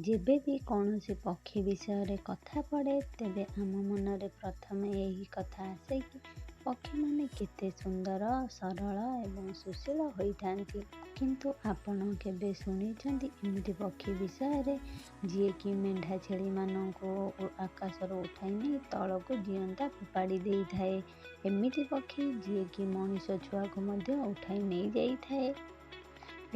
ଯେବେ ବି କୌଣସି ପକ୍ଷୀ ବିଷୟରେ କଥା ପଡ଼େ, ତେବେ ଆମ ମନରେ ପ୍ରଥମେ ଏହି କଥା ଆସେ କି ପକ୍ଷୀମାନେ କେତେ ସୁନ୍ଦର, ସରଳ ଏବଂ ସୁଶୀଳ ହୋଇଥାନ୍ତି। କିନ୍ତୁ ଆପଣ କେବେ ଶୁଣିଛନ୍ତି ଏମିତି ପକ୍ଷୀ ବିଷୟରେ, ଯିଏକି ମେଣ୍ଢା ଛେଳିମାନଙ୍କୁ ଆକାଶରୁ ଉଠାଇ ନେଇ ତଳକୁ ଜିଅନ୍ତା ଫୋପାଡ଼ି ଦେଇଥାଏ? ଏମିତି ପକ୍ଷୀ ଯିଏକି ମଣିଷ ଛୁଆକୁ ମଧ୍ୟ ଉଠାଇ ନେଇଯାଇଥାଏ।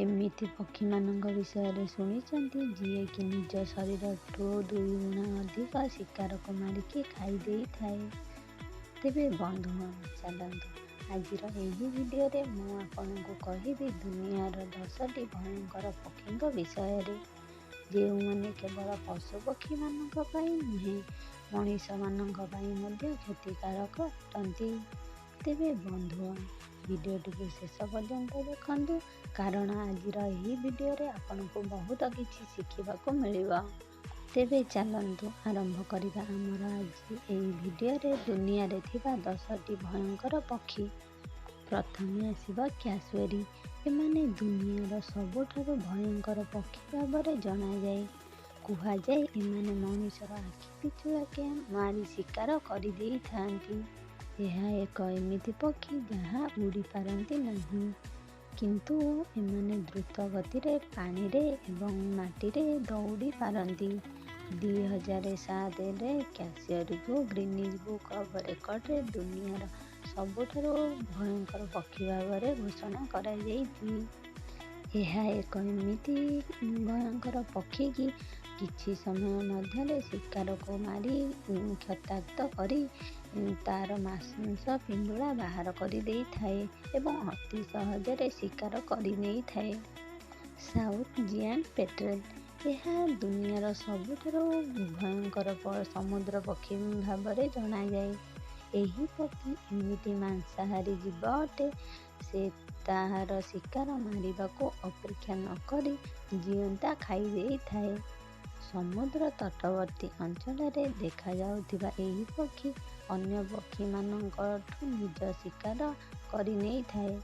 ଏମିତି ପକ୍ଷୀମାନଙ୍କ ବିଷୟରେ ଶୁଣିଛନ୍ତି, ଯିଏକି ନିଜ ଶରୀରଠୁ ଦୁଇଗୁଣା ଅଧିକ ଶିକାରକୁ ମାରିକି ଖାଇ ଦେଇଥାଏ? ତେବେ ବନ୍ଧୁଗଣ, ଚାଲନ୍ତୁ ଆଜିର ଏହି ଭିଡ଼ିଓରେ ମୁଁ ଆପଣଙ୍କୁ କହିବି ଦୁନିଆର 10ଟି ଭୟଙ୍କର ପକ୍ଷୀଙ୍କ ବିଷୟରେ, ଯେଉଁମାନେ କେବଳ ପଶୁପକ୍ଷୀମାନଙ୍କ ପାଇଁ ନୁହେଁ, ମଣିଷମାନଙ୍କ ପାଇଁ ମଧ୍ୟ କ୍ଷତିକାରକ ଅଟନ୍ତି। ତେବେ ବନ୍ଧୁଗଣ, ଭିଡ଼ିଓଟିକୁ ଶେଷ ପର୍ଯ୍ୟନ୍ତ ଦେଖନ୍ତୁ, କାରଣ ଆଜିର ଏହି ଭିଡ଼ିଓରେ ଆପଣଙ୍କୁ ବହୁତ କିଛି ଶିଖିବାକୁ ମିଳିବ। ତେବେ ଚାଲନ୍ତୁ ଆରମ୍ଭ କରିବା ଆମର ଆଜି ଏହି ଭିଡ଼ିଓରେ ଦୁନିଆରେ ଥିବା 10ଟି ଭୟଙ୍କର ପକ୍ଷୀ। ପ୍ରଥମେ ଆସିବ କ୍ୟାସୱେରୀ। ଏମାନେ ଦୁନିଆର ସବୁଠାରୁ ଭୟଙ୍କର ପକ୍ଷୀ ଭାବରେ ଜଣାଯାଏ। କୁହାଯାଏ ଏମାନେ ମଣିଷର ଆଖି ପିଛୁଳାକେ ମାରି ଶିକାର କରିଦେଇଥାନ୍ତି। ଏହା ଏକ ଏମିତି ପକ୍ଷୀ ଯାହା ଉଡ଼ିପାରନ୍ତି ନାହିଁ, କିନ୍ତୁ ଏମାନେ ଦ୍ରୁତ ଗତିରେ ପାଣିରେ ଏବଂ ମାଟିରେ ଦୌଡ଼ି ପାରନ୍ତି। 2007ରେ କ୍ୟାସୱେରୀକୁ ଗିନିଜ୍ ବୁକ୍ ଅଫ୍ ରେକର୍ଡରେ ଦୁନିଆର ସବୁଠାରୁ ଭୟଙ୍କର ପକ୍ଷୀ ଭାବରେ ଘୋଷଣା କରାଯାଇଛି। ଏହା ଏକ ଏମିତି ଭୟଙ୍କର ପକ୍ଷୀ କି କିଛି ସମୟ ମଧ୍ୟରେ ଶିକାରକୁ ମାରି କ୍ଷତାକ୍ତ କରି ତାର ମାଂସ ପିଣ୍ଡୁଳା ବାହାର କରିଦେଇଥାଏ ଏବଂ ଅତି ସହଜରେ ଶିକାର କରିନେଇଥାଏ। South giant ପେଟ୍ରେଲ୍। ଏହା ଦୁନିଆର ସବୁଠାରୁ ଭୟଙ୍କର ସମୁଦ୍ର ପକ୍ଷୀ ଭାବରେ ଜଣାଯାଏ। ଏହି ପକ୍ଷୀ ଏମିତି ମାଂସାହାରୀ ଜୀବ ଅଟେ, ସେ ତାହାର ଶିକାର ମାରିବାକୁ ଅପେକ୍ଷା ନକରି ଜିଅନ୍ତା ଖାଇ ଦେଇଥାଏ। ସମୁଦ୍ର ତଟବର୍ତ୍ତୀ ଅଞ୍ଚଳରେ ଦେଖାଯାଉଥିବା ଏହି ପକ୍ଷୀ ଅନ୍ୟ ପକ୍ଷୀମାନଙ୍କଠୁ ନିଜ ଶିକାର କରିନେଇଥାଏ।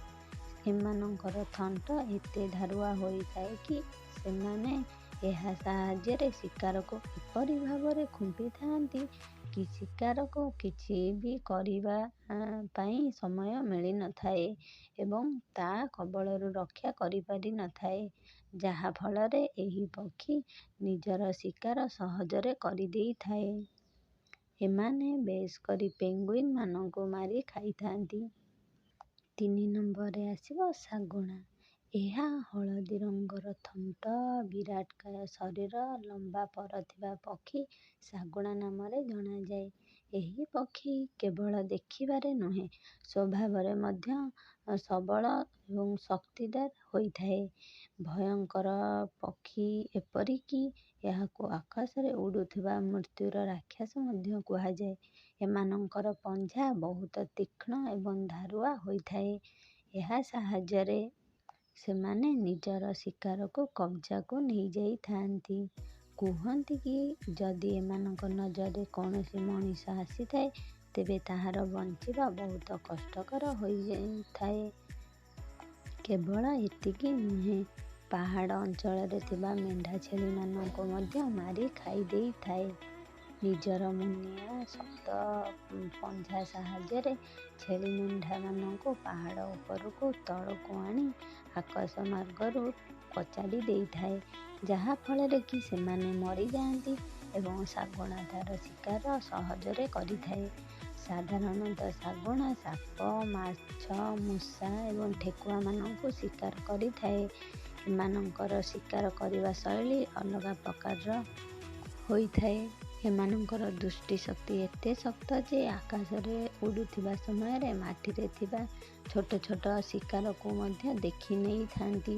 ଏମାନଙ୍କର ଥଣ୍ଟ ଏତେ ଧାରୁଆ ହୋଇଥାଏ କି ସେମାନେ ଏହା ସାହାଯ୍ୟରେ ଶିକାରକୁ ଏପରି ଭାବରେ ଖୁମ୍ପିଥାନ୍ତି କି ଶିକାରକୁ କିଛି ବି କରିବା ପାଇଁ ସମୟ ମିଳିନଥାଏ ଏବଂ ତା କବଳରୁ ରକ୍ଷା କରିପାରିନଥାଏ, ଯାହାଫଳରେ ଏହି ପକ୍ଷୀ ନିଜର ଶିକାର ସହଜରେ କରିଦେଇଥାଏ। ଏମାନେ ବେଶ୍ କରି ପେଙ୍ଗୁଇନ୍ମାନଙ୍କୁ ମାରି ଖାଇଥାନ୍ତି। 3 ନମ୍ବରରେ ଆସିବ ଶାଗୁଣା। ଏହା ହଳଦୀ ରଙ୍ଗର ଥଣ୍ଟ, ବିରାଟକାୟ ଶରୀର, ଲମ୍ବା ପର ଥିବା ପକ୍ଷୀ ଶାଗୁଣା ନାମରେ ଜଣାଯାଏ। ଏହି ପକ୍ଷୀ କେବଳ ଦେଖିବାରେ ନୁହେଁ, ସ୍ୱଭାବରେ ମଧ୍ୟ ସବଳ ଏବଂ ଶକ୍ତିଦାର ହୋଇଥାଏ। ଭୟଙ୍କର ପକ୍ଷୀ ଏପରିକି ଏହାକୁ ଆକାଶରେ ଉଡ଼ୁଥିବା ମୃତ୍ୟୁର ରାକ୍ଷସ ମଧ୍ୟ କୁହାଯାଏ। ଏମାନଙ୍କର ପଞ୍ଝା ବହୁତ ତୀକ୍ଷ୍ଣ ଏବଂ ଧାରୁଆ ହୋଇଥାଏ। ଏହା ସାହାଯ୍ୟରେ ସେମାନେ ନିଜର ଶିକାରକୁ କବ୍ଜାକୁ ନେଇଯାଇଥାନ୍ତି। କୁହନ୍ତି କି ଯଦି ଏମାନଙ୍କ ନଜରରେ କୌଣସି ମଣିଷ ଆସିଥାଏ, ତେବେ ତାହାର ବଞ୍ଚିବା ବହୁତ କଷ୍ଟକର ହୋଇଯାଇଥାଏ। କେବଳ ଏତିକି ନୁହେଁ, ପାହାଡ଼ ଅଞ୍ଚଳରେ ଥିବା ମେଣ୍ଢା ଛେଳିମାନଙ୍କୁ ମଧ୍ୟ ମାରି ଖାଇ ଦେଇଥାଏ। ନିଜର ମୁନିଆ ଶକ୍ତ ପଞ୍ଝା ସାହାଯ୍ୟରେ ଛେଳି ମେଣ୍ଢାମାନଙ୍କୁ ପାହାଡ଼ ଉପରକୁ ତଳକୁ ଆଣି ଆକାଶ ମାର୍ଗରୁ କଚାଡ଼ି ଦେଇଥାଏ, ଯାହାଫଳରେ କି ସେମାନେ ମରିଯାଆନ୍ତି ଏବଂ ଶାଗୁଣା ତାର ଶିକାର ସହଜରେ କରିଥାଏ। ସାଧାରଣତଃ ଶାଗୁଣା ସାପ, ମାଛ, ମୂଷା ଏବଂ ଠେକୁଆମାନଙ୍କୁ ଶିକାର କରିଥାଏ। ଏମାନଙ୍କର ଶିକାର କରିବା ଶୈଳୀ ଅଲଗା ପ୍ରକାରର ହୋଇଥାଏ। ଏମାନଙ୍କର ଦୃଷ୍ଟିଶକ୍ତି ଏତେ ଶକ୍ତ ଯେ ଆକାଶରେ ଉଡ଼ୁଥିବା ସମୟରେ ମାଟିରେ ଥିବା ଛୋଟ ଛୋଟ ଶିକାରକୁ ମଧ୍ୟ ଦେଖି ନେଇଥାନ୍ତି।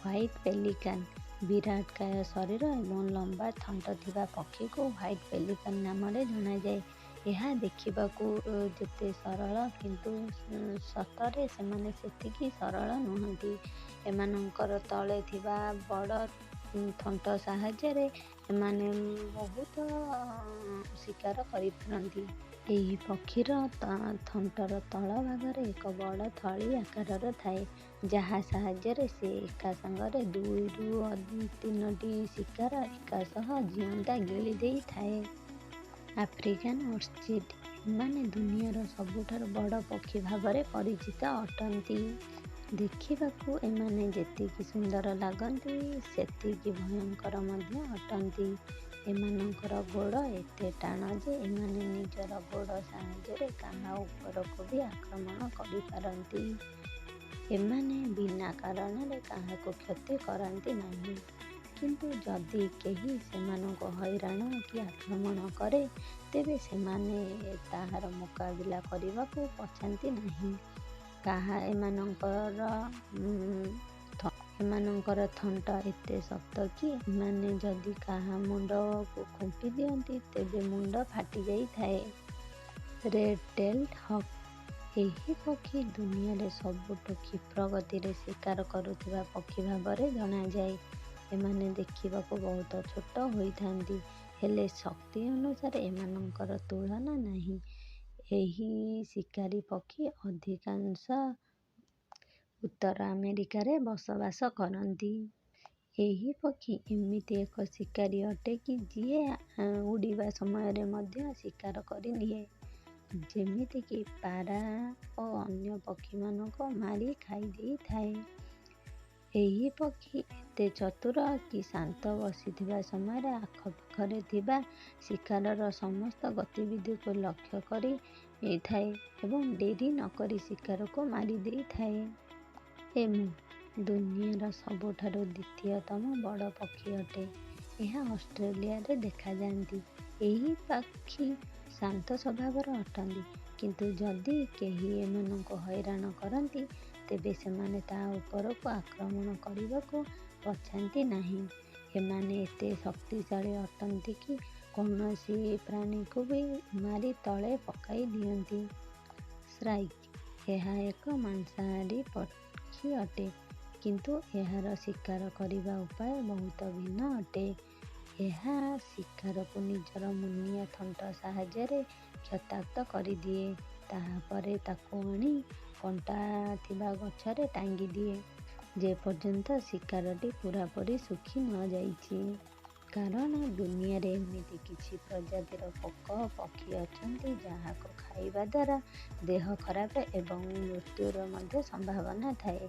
White pelican. ବିରାଟକାୟ ଶରୀର ଏବଂ ଲମ୍ବା ଥଣ୍ଟ ଥିବା ପକ୍ଷୀକୁ ହ୍ୱାଇଟ୍ ପେଲିକାନ୍ ନାମରେ ଜଣାଯାଏ। ଏହା ଦେଖିବାକୁ ଯେତେ ସରଳ, କିନ୍ତୁ ସତରେ ସେମାନେ ସେତିକି ସରଳ ନୁହନ୍ତି। ଏମାନଙ୍କର ତଳେ ଥିବା ବଡ଼ ଥଣ୍ଟ ସାହାଯ୍ୟରେ ଏମାନେ ବହୁତ ଶିକାର କରିପାରନ୍ତି। ଏହି ପକ୍ଷୀର ଥଣ୍ଟର ତଳ ଭାଗରେ ଏକ ବଡ଼ ଥଳି ଆକାରର ଥାଏ, ଯାହା ସାହାଯ୍ୟରେ ସେ ଏକା ସାଙ୍ଗରେ 2ରୁ 3ଟି ଶିକାର ଏକା ସହ ଜିଅନ୍ତା ଗିଳି ଦେଇଥାଏ। ଆଫ୍ରିକାନ ଓଷ୍ଟ୍ରିଚ୍ ଏମାନେ ଦୁନିଆର ସବୁଠାରୁ ବଡ଼ ପକ୍ଷୀ ଭାବରେ ପରିଚିତ ଅଟନ୍ତି। ଦେଖିବାକୁ ଏମାନେ ଯେତିକି ସୁନ୍ଦର ଲାଗନ୍ତି, ସେତିକି ଭୟଙ୍କର ମଧ୍ୟ ଅଟନ୍ତି। ଏମାନଙ୍କର ଗୋଡ଼ ଏତେ ଟାଣ ଯେ ଏମାନେ ନିଜର ଗୋଡ଼ ସାହାଯ୍ୟରେ କାହା ଉପରକୁ ବି ଆକ୍ରମଣ କରିପାରନ୍ତି। ଏମାନେ ବିନା କାରଣରେ କାହାକୁ କ୍ଷତି କରନ୍ତି ନାହିଁ, କିନ୍ତୁ ଯଦି କେହି ସେମାନଙ୍କୁ ହଇରାଣ କି ଆକ୍ରମଣ କରେ, ତେବେ ସେମାନେ ତାହାର ମୁକାବିଲା କରିବାକୁ ପଛାନ୍ତି ନାହିଁ। କାହା ଏମାନଙ୍କର ଏମାନଙ୍କର ଥଣ୍ଟ ଏତେ ଶକ୍ତ କି ଏମାନେ ଯଦି କାହା ମୁଣ୍ଡକୁ ଖୁମ୍ପି ଦିଅନ୍ତି, ତେବେ ମୁଣ୍ଡ ଫାଟି ଯାଇଥାଏ। ରେଡ୍ ଟେଲ୍ଡ ହକ୍ ଏହି ପକ୍ଷୀ ଦୁନିଆରେ ସବୁଠୁ କ୍ଷିପ୍ର ଗତିରେ ଶିକାର କରୁଥିବା ପକ୍ଷୀ ଭାବରେ ଜଣାଯାଏ। ଏମାନେ ଦେଖିବାକୁ ବହୁତ ଛୋଟ ହୋଇଥାନ୍ତି, ହେଲେ ଶକ୍ତି ଅନୁସାରେ ଏମାନଙ୍କର ତୁଳନା ନାହିଁ। ଏହି ଶିକାରୀ ପକ୍ଷୀ ଅଧିକାଂଶ ଉତ୍ତର ଆମେରିକାରେ ବସବାସ କରନ୍ତି। ଏହି ପକ୍ଷୀ ଏମିତି ଏକ ଶିକାରୀ ଅଟେ କି ଯିଏ ଉଡ଼ିବା ସମୟରେ ମଧ୍ୟ ଶିକାର କରିନିଏ, ଯେମିତିକି ପାରା ଓ ଅନ୍ୟ ପକ୍ଷୀମାନଙ୍କୁ ମାରି ଖାଇଦେଇଥାଏ। ଏହି ପକ୍ଷୀ ଏତେ ଚତୁର କି ଶାନ୍ତ ବସିଥିବା ସମୟରେ ଆଖପାଖରେ ଥିବା ଶିକାରର ସମସ୍ତ ଗତିବିଧିକୁ ଲକ୍ଷ୍ୟ କରିଥାଏ ଏବଂ ଡେରି ନକରି ଶିକାରକୁ ମାରିଦେଇଥାଏ। ଏମୁ ଦୁନିଆର ସବୁଠାରୁ ଦ୍ୱିତୀୟତମ ବଡ଼ ପକ୍ଷୀ ଅଟେ। ଏହା ଅଷ୍ଟ୍ରେଲିଆରେ ଦେଖାଯାଆନ୍ତି। ଏହି ପକ୍ଷୀ ଶାନ୍ତ ସ୍ୱଭାବର ଅଟନ୍ତି, କିନ୍ତୁ ଯଦି କେହି ଏମାନଙ୍କୁ ହଇରାଣ କରନ୍ତି, ତେବେ ସେମାନେ ତା ଉପରକୁ ଆକ୍ରମଣ କରିବାକୁ ପଛାନ୍ତି ନାହିଁ। ଏମାନେ ଏତେ ଶକ୍ତିଶାଳୀ ଅଟନ୍ତି କି କୌଣସି ପ୍ରାଣୀକୁ ବି ମାରି ତଳେ ପକାଇ ଦିଅନ୍ତି। ଶ୍ରାଇକ୍ ଏହା ଏକ ମାଂସାହାରୀ ପକ୍ଷୀ ଅଟେ, କିନ୍ତୁ ଏହାର ଶିକାର କରିବା ଉପାୟ ବହୁତ ଭିନ୍ନ ଅଟେ। ଏହା ଶିକାରକୁ ନିଜର ମୁନିଆ ଥଣ୍ଟ ସାହାଯ୍ୟରେ କ୍ଷତାକ୍ତ କରିଦିଏ। ତାହାପରେ ତାକୁ ଆଣି କଣ୍ଟା ଥିବା ଗଛରେ ଟାଙ୍ଗିଦିଏ, ଯେପର୍ଯ୍ୟନ୍ତ ଶିକାରଟି ପୂରାପୂରି ଶୁଖି ନଯାଇଛି। କାରଣ ଦୁନିଆରେ ଏମିତି କିଛି ପ୍ରଜାତିର ପୋକ, ପକ୍ଷୀ ଅଛନ୍ତି, ଯାହାକୁ ଖାଇବା ଦ୍ୱାରା ଦେହ ଖରାପ ଏବଂ ମୃତ୍ୟୁର ମଧ୍ୟ ସମ୍ଭାବନା ଥାଏ।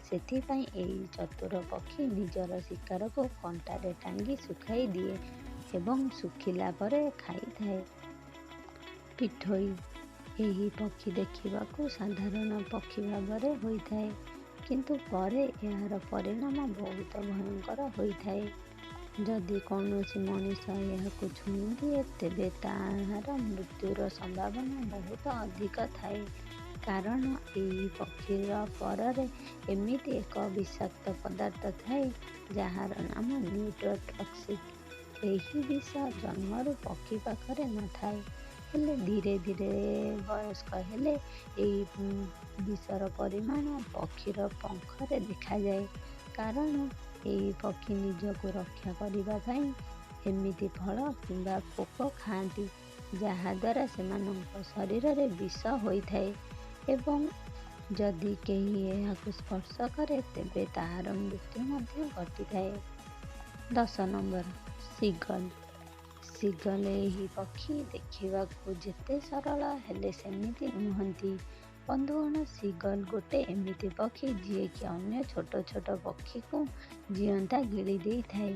ସେଥିପାଇଁ ଏହି ଚତୁର ପକ୍ଷୀ ନିଜର ଶିକାରକୁ କଣ୍ଟାରେ ଟାଙ୍ଗି ଶୁଖାଇ ଦିଏ ଏବଂ ଶୁଖିଲା ପରେ ଖାଇଥାଏ। ପିଠୋଇ ଏହି ପକ୍ଷୀ ଦେଖିବାକୁ ସାଧାରଣ ପକ୍ଷୀ ଭାବରେ ହୋଇଥାଏ, କିନ୍ତୁ ପରେ ଏହାର ପରିଣାମ ବହୁତ ଭୟଙ୍କର ହୋଇଥାଏ। ଯଦି କୌଣସି ମଣିଷ ଏହାକୁ ଛୁଇଁ ଦିଏ, ତେବେ ତାହାର ମୃତ୍ୟୁର ସମ୍ଭାବନା ବହୁତ ଅଧିକ ଥାଏ। କାରଣ ଏହି ପକ୍ଷୀର ପରରେ ଏମିତି ଏକ ବିଷାକ୍ତ ପଦାର୍ଥ ଥାଏ, ଯାହାର ନାମ ନ୍ୟୁରୋଟକ୍ସିକ୍। ଏହି ବିଷ ଜନ୍ମରୁ ପକ୍ଷୀ ପାଖରେ ନଥାଏ, ହେଲେ ଧୀରେ ଧୀରେ ବୟସ୍କ ହେଲେ ଏହି ବିଷର ପରିମାଣ ପକ୍ଷୀର ପଙ୍ଖରେ ଦେଖାଯାଏ। କାରଣ ଏହି ପକ୍ଷୀ ନିଜକୁ ରକ୍ଷା କରିବା ପାଇଁ ଏମିତି ଫଳ କିମ୍ବା ପୋକ ଖାଆନ୍ତି, ଯାହାଦ୍ୱାରା ସେମାନଙ୍କ ଶରୀରରେ ବିଷ ହୋଇଥାଏ ଏବଂ ଯଦି କେହି ଏହାକୁ ସ୍ପର୍ଶ କରେ, ତେବେ ତାହାର ମୃତ୍ୟୁ ମଧ୍ୟ ଘଟିଥାଏ। 10 ନମ୍ବର, ସିଗଲ୍। ସିଗଲ୍ ଏହି ପକ୍ଷୀ ଦେଖିବାକୁ ଯେତେ ସରଳ, ହେଲେ ସେମିତି ନୁହନ୍ତି। ବନ୍ଧୁଗଣ, ସିଗଲ୍ ଗୋଟେ ଏମିତି ପକ୍ଷୀ ଯିଏକି ଅନ୍ୟ ଛୋଟ ଛୋଟ ପକ୍ଷୀକୁ ଜିଅନ୍ତା ଗିଳି ଦେଇଥାଏ।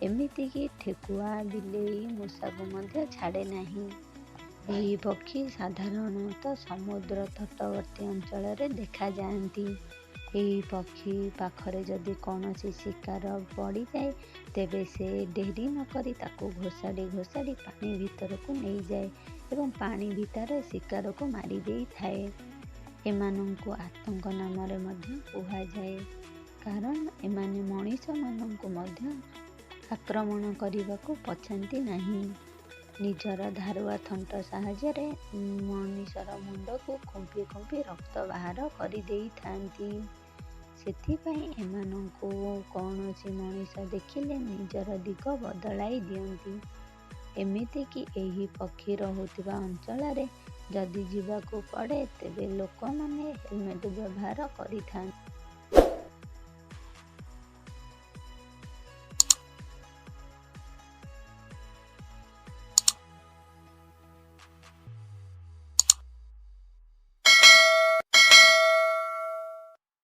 ଏମିତିକି ଠେକୁଆ, ବିଲେଇ, ମୂଷାକୁ ମଧ୍ୟ ଛାଡ଼େ ନାହିଁ। ଏହି ପକ୍ଷୀ ସାଧାରଣତଃ ସମୁଦ୍ର ତଟବର୍ତ୍ତୀ ଅଞ୍ଚଳରେ ଦେଖାଯାଆନ୍ତି। ଏହି ପକ୍ଷୀ ପାଖରେ ଯଦି କୌଣସି ଶିକାର ପଡ଼ିଯାଏ, ତେବେ ସେ ଡେରି ନକରି ତାକୁ ଘୋଷାଡ଼ି ଘୋଷାଡ଼ି ପାଣି ଭିତରକୁ ନେଇଯାଏ ଏବଂ ପାଣି ଭିତରେ ଶିକାରକୁ ମାରି ଦେଇଥାଏ। ଏମାନଙ୍କୁ ଆତଙ୍କ ନାମରେ ମଧ୍ୟ କୁହାଯାଏ, କାରଣ ଏମାନେ ମଣିଷମାନଙ୍କୁ ମଧ୍ୟ ଆକ୍ରମଣ କରିବାକୁ ପଛାନ୍ତି ନାହିଁ। ନିଜର ଧାରୁଆ ଥଣ୍ଟ ସାହାଯ୍ୟରେ ମଣିଷର ମୁଣ୍ଡକୁ ଖୁମ୍ପି ଖୁମ୍ପି ରକ୍ତ ବାହାର କରିଦେଇଥାନ୍ତି। ସେଥିପାଇଁ ଏମାନଙ୍କୁ କୌଣସି ମଣିଷ ଦେଖିଲେ ନିଜର ଦିଗ ବଦଳାଇ ଦିଅନ୍ତି। ଏମିତିକି ଏହି ପକ୍ଷୀ ରହୁଥିବା ଅଞ୍ଚଳରେ ଯଦି ଯିବାକୁ ପଡ଼େ, ତେବେ ଲୋକମାନେ ହେଲମେଟ ବ୍ୟବହାର କରିଥାନ୍ତି।